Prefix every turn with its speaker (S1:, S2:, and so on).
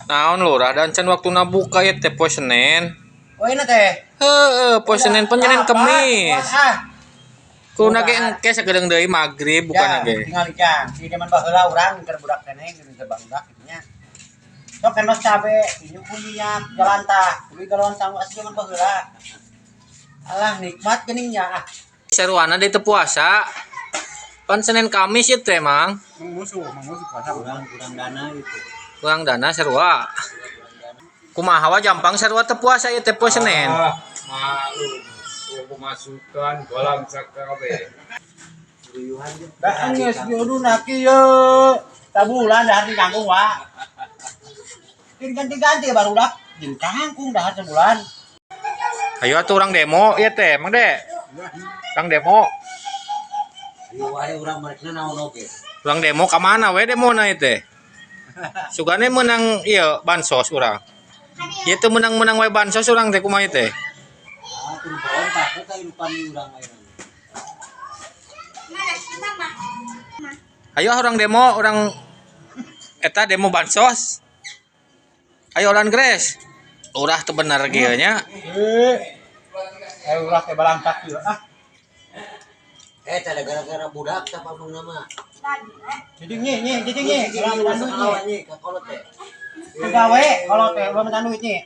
S1: Naon, Lurah, dan can waktuna buka ya teh poe Senin.
S2: Oh, ini teh.
S1: Heeh, poe Senin, pan Senin Kemis.
S2: Ah.
S1: Kuduna ge engke sakedeung deui maghrib bukan ge.
S2: Tinggal jang. Si zaman baheula urang keur budak keneh gitu teh barudak kitu nya. Sok kenos cabe, nyuku minyak, jalan tah. Kudu galon sangu asli zaman baheula. Alah, nikmat geuning nya ah.
S1: Saruana deui teu puasa. Pan Senin Kamis ieu teh, Mang.
S2: Musuh, musuh puasa.
S3: Kurang kurang dana itu.
S1: Kurang dana sarua. Kumaha wa jampang sarua teu puasa ieu teh poe Senin.
S4: Ah, malu. Oh, pemasukan bolang sakabe.
S3: Ruyuhan ge.
S2: Bah geus diuduna kieu. Sabulan dahar di kangkung wa. Din ganti-ganti barudak jeung kangkung dahar sebulan.
S1: Ayo atuh urang demo ieu teh, Mang De. Urang demo.
S3: Ayo wae urang marekna naon oge.
S1: Urang demo ka mana we demona ieu teh? Sugane menang ieu bansos urang. Ieu teh menang-menang we bansos urang teh, kumaha ieu teh?
S3: Ah, teu berontak we kahirupan urang ayeuna.
S1: Ayo ah, urang demo, urang eta demo bansos. Ayo urang Grace. Lurah teu bener kieu nya.
S2: Eh. Eh, ulah teh balangkak ieu ah.
S3: Eh, teh gara-gara budak tah pamong mah.
S2: Jadi nyi nyi, jadi nyi, ulah minta duit nyi.
S3: Lawan nyi ka kolot teh.
S2: Gawe kalau teh ulah minta duit nyi.